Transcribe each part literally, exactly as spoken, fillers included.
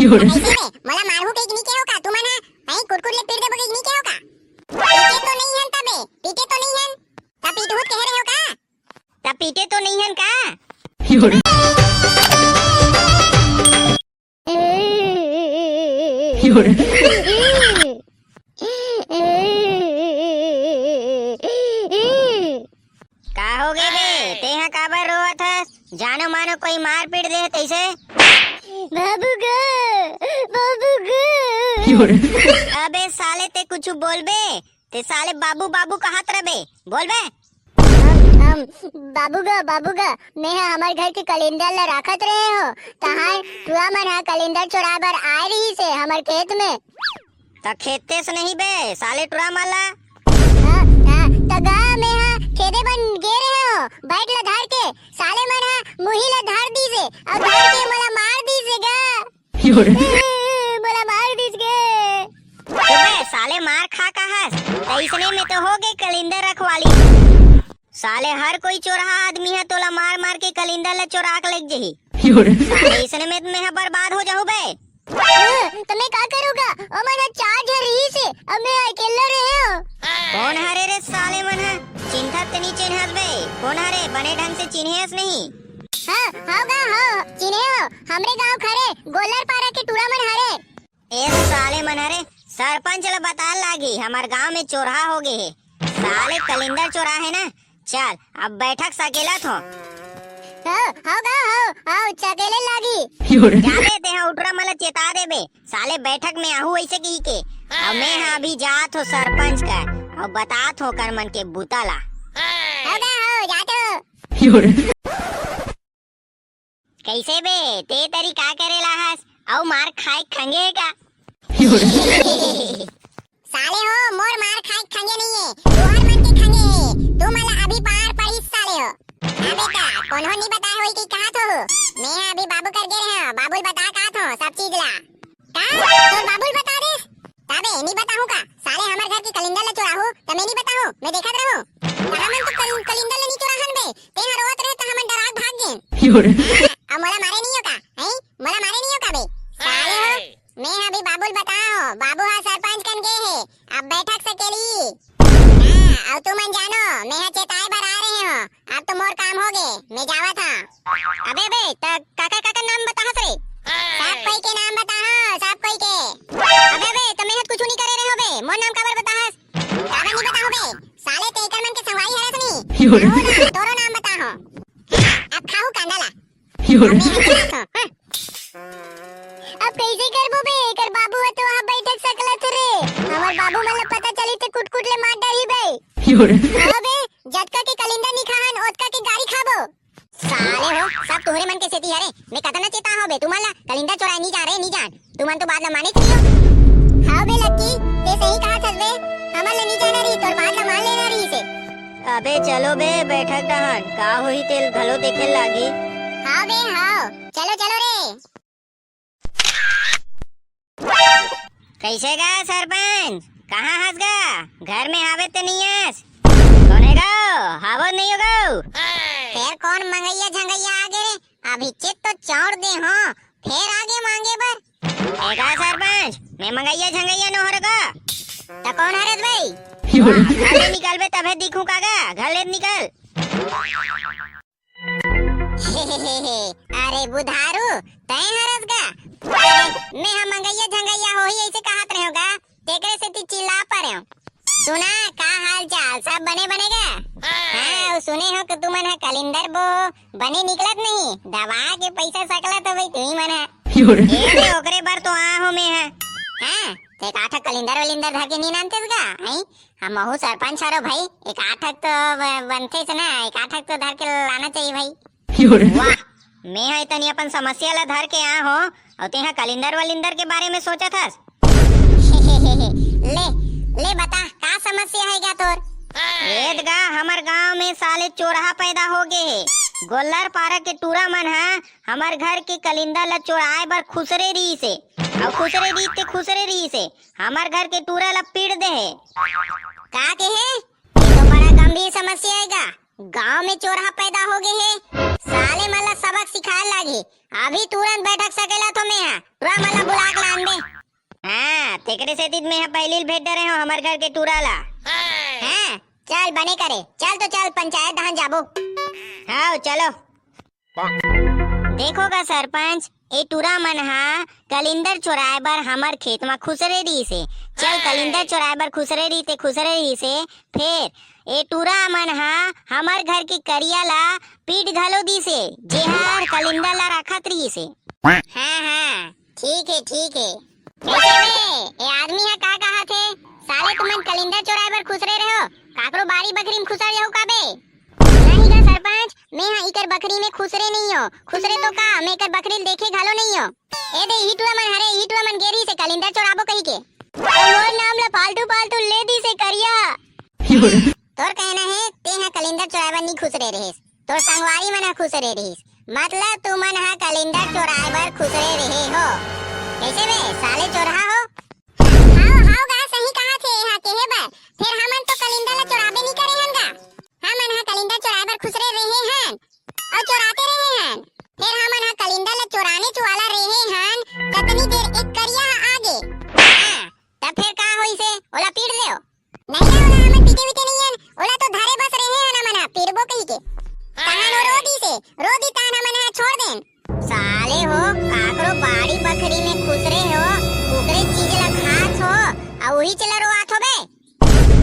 त कइसे बे? मोला मारहू कहिके नइ केहे हो का तुमन ह? हैं, कुटकुट ले पीट देबो कहिके नइ केहे हो का? पीटे तो नइ हन तबे, पीटे तो नइ हन। त पीटहू त केहे रहे हो का? त पीटे तो नइ हन का? का हो गे बे? तेहा काबर रोवत हस? जानो मानो कोई मार पीट दे तइसे? बाबू गा, बाबू गा। अबे साले, ते कुछु बोलबे? ते साले बाबू बाबू कहत रबे, बोलबे? हम, हम, बाबू गा, बाबू गा, मैं ह हमर घर के कलिंदर ला राखत रहे हो, तहां टुरा मन ह कलिंदर चोराए बर आए रहिस हे हमर खेत में। त खेते से नहीं बे, साले टुरा मन ला। हाँ, हाँ, त गा मैं ह खेदे बर गे रहे हो, बैट ला धर के, साले मन ह मुही ला धर दीस हे, अउ धर के मोला मार दीस हे गा। मोला मार दीस गे। अबे साले मार खा का हस? त अइसने में तो हो गे कलिंदर रखवाली। साले हर कोई चोरहा आदमी ह तोला मार मार के कलिंदर ला चोरा के लेग जही। साले अइसने में मैं ह बर्बाद हो जाहूं बे। त मैं का करूं गा? ओमन ह चार झन रहिस हे, अब मैं अकेल्ला रहे हो। कोन हरे रे साले मन ह? चिन्हत ते नी चिन्हस बे। कोन हरे? बने ढंग से चिन्हेस नहीं। हाँ, हव गा, हव, चिन्हे हो। हमरे गांव के हरे, गोल्लर पारा के टूरा मन हरे। ए साले मन हरे, सरपंच ल बताए लागही, हमर गांव में चोरहा हो गे हे। साले कलिंदर चोरा हे ना। चल, अब बैठक सकेलत हो। हव, हव गा, हव, हव, सकेले लागही। जाबे तेहा उटरा मन ल चेता देबे, साले बैठक में आहू अइसे कहिके। अब मैं ह अभी जात हो सरपंच कर, अउ बतात हो कर मन के बुता ला। हव गा, हव, जात हो। कइसे बे, ते तरी का करे ला हस? अउ मार खाए खंगे हे का? साले हो, मोर मार खाए खंगे नहीं हे, तुहर मन के खंगे हे। तुमन ला अभी पार पड़िस साले हो। हाँ बेटा, कोनो नी बताए होही कि कहत हो। मैं ह अभी बाबू कर गे रहे हो, बाबू ल बता कहत हो सब चीज ला। का? तोर बाबू ल बता देस? तबे नी बताहूं का? साले हमर घर के कलिंदर ल चोराहू, त मैं नी बताहूं, मैं देखत रहूं। त हमन तो कल-, कलिंदर ल नी चोराहन बे, तेहा रोवत रहे त हमन डरा के भाग गेन। हाँ, अब मोला मारे नी हो का? हैं? मोला मारे नी हो का बे? साले हो, मैं ह अभी बाबू ल बताओ, बाबू ह सरपंच कन गे हे, अब बैठक सकेली। हाँ, अउ तुमन जानो, मैं ह चेताए बर आ रहे हो, अब तो मोर काम हो गे, मैं जावत हंव। अबे बे, त काकर काकर नाम बताहस रे? सब कोई के नाम बताहूं, सब कोई के। अबे बे, त मैं ह कुछु नी करे रहे हो बे, मोर नाम काबर बताहस? काबर नी बताहूं बे? साले ते एकर मन के संगवारी हरस नी। आहो ना, तोरो नाम बताहूं। अब खाहू कांदा ला। अब मैं ह जात हंव, हाँ। अब कइसे करबो बे? एकर बाबू ह तो वहां बैठक सकलत रे। हमर बाबू मन ला पता चली त कुट कुट ले मार डारही बे। हाँ बे, जतका के कलिंदर नी खाहन, ओतका के गारी खाबो। साले हो, सब तुहरे मन के सेती हरे। मैं कतना चेता हंव बे तुमन ला, कलिंदर चोराए नी जा रे, नी जान। तुमन तो बात ला माने नी हो। हाँ बे लक्की, ते सही कहत हस बे। हमन ला नी जाना रही, तोर बात ला मान लेना रहिस हे। अबे चलो बे, बैठक डहन, का होही तेल घलो देखे लागही। हाँ बे, हाँ। चलो, चलो रे। कइसे गा सरपंच? कहाँ हस गा? घर में हावे त नइ हस? कोन हे गा? हावो नइ हो गा? फेर कोन मंगइया झंगइया आगे रे? अभी चित तो चौड़ दे हो, फेर आगे मांगे बर। ए गा सरपंच, मैं मंगइया झंगइया नो हरे गा। त कोन हरे भाई? घर ले निकलबे तभे दिखूं का गा, घर ले निकल। अरे बुधारू, तैं हरस गा? अरे, मैं ह मंगइया झंगइया होही अइसे कहत रहेंव गा, तेकरे सेती चिल्ला परेंव। सुना, का हाल चाल? सब बने बने गा? हाँ, अउ सुने हों कि तुमन ह कलिंदर बो बने निकलत नहीं, दबा के पइसा सकलत हो भाई तुही मन ह। ए रे, ओकरे बर तो आ हों मैं ह। हाँ, ते का ठा कलिंदर वलिंदर धर के नी नानतेस गा, हैं? हमहू सरपंच हरो भाई, एक आठक तो ब-, बनथे से ना, एक आठक तो धर के लाना चाहिए भाई। वाह, मैं ह तनी अपन समस्या ला धर के आ हों, अउ तेहा कलिंदर वलिंदर के बारे में सोचत हस। ले, ले बता, का समस्या हे गा तोर? एद गा, हमर गांव में साले चोरहा पैदा हो गे हे। गोल्लर पारा के टूरा मन ह हमर घर के कलिंदर ला चोराए बर खुसरे रहिस हे, अउ खुसरे रहिस ते खुसरे रहिस हे, हमर घर के टूरा ला पीट दे हे। का के हे? ये तो बड़ा गंभीर समस्या हे गा। गांव में चोरहा पैदा हो गए हे। साले मन ला सबक सिखाए लागही। अभी तुरंत बैठक सकेला तो मैं हा टुरा मन ला बुला के लानबे। हाँ, तेकरे सेती मैं हा पहिली भेज डरे हूँ हमर घर के टुरा ला। हाँ, चल बने करे, चल तो चल पंचायत डहान जाबो। हाँ, चलो। देखो गा सरपंच, ए टुरा मन हा कलिंदर चोराए बर हमर खेत म खुसरे रहिस हे। चल, कलिंदर चोराए बर खुसरे रहिस हे, खुसरे रहिस हे। फेर ए टुरा मन हा हमर घर के करिया ला पीट घलो दिस हे, जेहर कलिंदर ला रखत रहिस हे। हाँ, हाँ, ठीक हे, ठीक हे। कैसे बे, ए आदमी हा का कहा थे? साले तुमन कलिंदर चोराए बर खुसरे रहे हो, काकरो बारी बखरी में खुसर जाहू का बे? नहीं गा सरपंच, मैं हा इकर बखरी में खुसरे नहीं हो। खुसरे तो का, मैं इकर बखरी ल देखे घलो नहीं हो। ए दे, इही टुरा मन हरे, इही टुरा मन गे रहिस हे कलिंदर चोराबो कही के। अउ मोर नाम ला फालतू फालतू ले दिस हे करिया। तोर कहना हे, ते हा कलिंदर चोराए बर नहीं खुसरे रहिस, तोर संगवारी मन हा खुसरे रहिस। मतलब तुमन हा कलिंदर चोराए बर खुसरे रहे हो। कैसे बे, साले चोरहा हो? हाव, हाव गा, सही कहा थे, हा केहे बर। फेर हमन तो कलिंदर ला चोराबे नहीं करे हन गा। हमन हा कलिंदर चोराए बर खुसरे रहे हन। अउ चोराते रहे हन। फेर हमन हा कलिंदर ला चोराने च वाला रहे हन, ततनी देर एक करिया हा आगे। हाँ, तब फेर का होइस हे? ओला पीट लेव। नहीं ना, ओला हमन पीटे-वीटे नइ हन, ओला तो धरे बस रहे हन हमन हा, पीटबो कहिके। तहन ओ रो दिस हे, रो दिस तहन हमन हा छोड़ देन। साले हो, काकरो बाड़ी बखरी में खुसरे हो, ओकरे चीज ला खात हो, अउ उहीच ला रोवात हो बे।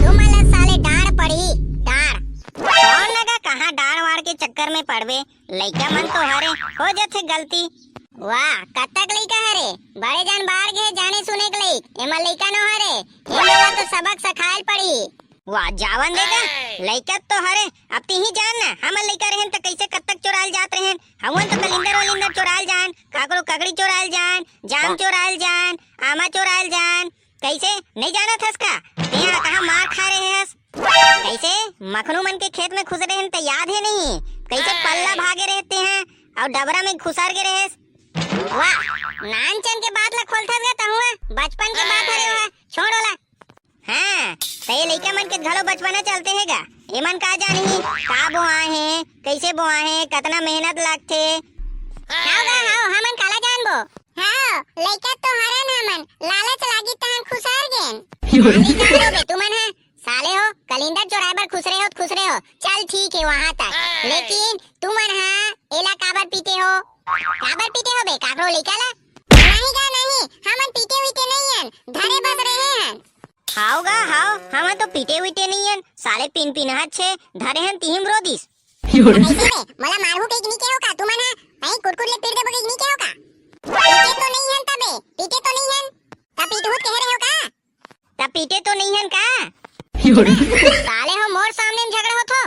तुमन ला साले डांड़ पड़ही, डांड़। कौन लगा कहाँ डांड़-वांड़ के चक्कर में पड़बे? लइका मन तो हरे, हो जथे गलती। वाह, कतक लइका हरे, बड़े जान बाहर गे, जाने सुने के लइक, एमा लइका नो हरे, एमा ला तो सबक सखायल पड़ही। वाह, जावन दे गा, लइका तो हरे, अब तिही जान ना, हमन लइका रहेन त कैसे कतक चोरायल जात रहेन, हमन तो कलिंदर-वलिंदर चोरायल जान, काकरो ककड़ी चोरायल जान, जाम चोरायल जान, आमा चोरायल जान, कैसे नहीं जानत हस का? तेहा कहाँ मार खा रहे हस? कैसे मखनू मन के खेत में खुसरे हन त याद हे नहीं? कैसे पल्ला भागे रहते हैं अउ डबरा में खुसर गे रहेस? वाह, नानचन के बात ला खोलथस गा तहुआ, बचपन के बात हरे ओहा, छोड़ ओला। हाँ, त ये लइका मन के घलो बचपना चलते हे गा। एमन का जानही, का बोआए हे, कैसे बोआए हे, कतना मेहनत लागथे। हाव गा, हाव, हमन काला जानबो। हाव, लइका तो हरन हमन, लालच लागी तहन खुसर गेन। अरे का हो बे तुमन हा? साले हो, कलिंदर चोराए बर खुसरे हो त खुसरे हो। चल ठीक हे वहां तक। लेकिन तुमन हा एला काबर पीटे हो? काबर पीटे हो बे, काकरो लइका ला? नहीं गा नहीं, हमन पीटे-वीटे नहीं हन, धरे बस रहे हन। हाव गा, हाव, हमन तो पीटे-वीटे नहीं हन, साले पिनपिनहा छे, धरे हन तिही म रो दिस। कैसे बे? मोला मारहू कहिके नहीं केहो का? तुमन हा, नहीं कुटकुट ले पीट देबो कहिके नहीं केहो का? पीटे तो नहीं हन तबे, पीटे तो नहीं हन। त पीटहू त कहे रहे हो का? त पीटे तो नहीं हन का? साले हो मोर सामने में झगड़ा होत हो।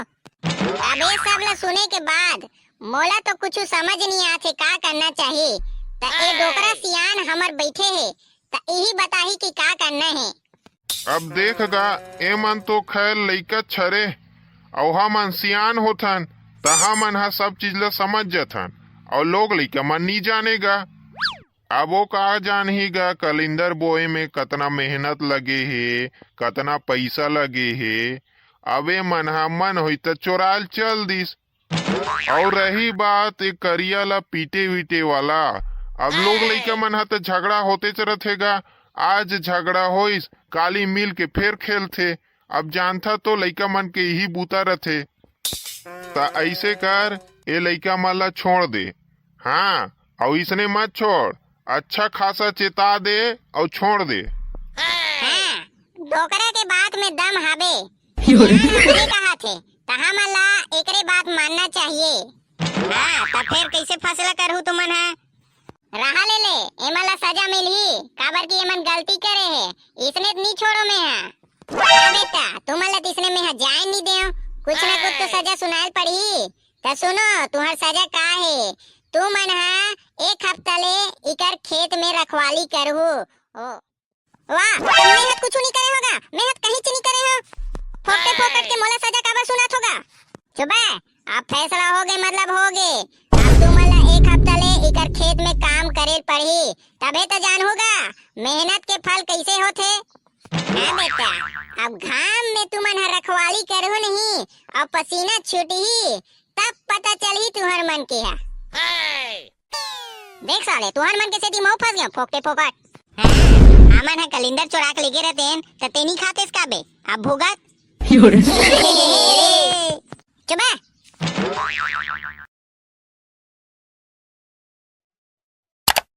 अब ये सब ला सुने के बाद मोला तो कुछ समझ नहीं आथे का करना चाहिए। त ए डोकरा सियान हमर बैठे हे, त इही बताही कि का करना हे। अब देख गा, एमन तो खैर लइका छरे, अउ हमन सियान होथन, त हमन ह सब चीज ल समझ जथन, अउ लोग लइका मन नी जाने गा। अब वो का जानही गा, कलिंदर बोए में कतना मेहनत लगे हे, कतना पइसा लगे हे। अब एमन ह मन होई त चोराल चल दिस। अउ रही बात ए करिया ला पीटे-वीटे वाला, अब लोग लइका मन ह त झगड़ा होतेच रथे गा। आज झगड़ा होइस, काली मिल के फेर खेलथे। अब जानथा तो लइका मन के इही बूता रथे। त अइसे कर, ए लइका मन ला छोड़ दे। हाँ, अउ इसने मत छोड़, अच्छा खासा चेता दे अउ छोड़ दे। हाँ, डोकरा के बात में दम हाबे। ये कहा थे, त हमन ला एकरे बात मानना चाहिए। हाँ, त फेर कैसे फैसला करहू तुमन ह? रहा ले ले, एमन ला सजा मिलही, काबर कि एमन गलती करे हे, इसने त नी छोड़ो मैं ह। हाँ बेटा, तुमन ला त इसने मैं ह जाए नी देव, कुछ ना कुछ तो सजा सुनायल पड़ही। त सुनो, तुहर सजा का हे? तुमन ह एक हफ्ता ले इकर खेत में रखवाली करहू। ओ, वाह, त मेहत कुछु नी करे होगा, मेहत कहींच नी करे हो। फोकटे फोकट के मोला सजा काबर सुनात होगा? चुप बे, अब फैसला हो गे, मतलब हो गे। अब तुमन ला एक हफ्ता ले इकर खेत में काम करे पड़ही, तभे त जानहू गा, मेहनत के फल कैसे होथे। हाँ बेटा, अब घाम में तुमन ह रखवाली करहू नहीं अउ पसीना छूटही, तब पता चलही तुहर मन के ह। देख साले, तुहर मन के सेती मऊ फंस गया फोकटे फोकट। हाँ, हमन ह कलिंदर चोरा के लेगे रहतेन त तेनी खातेस का बे? अब भुगत। चुप बे,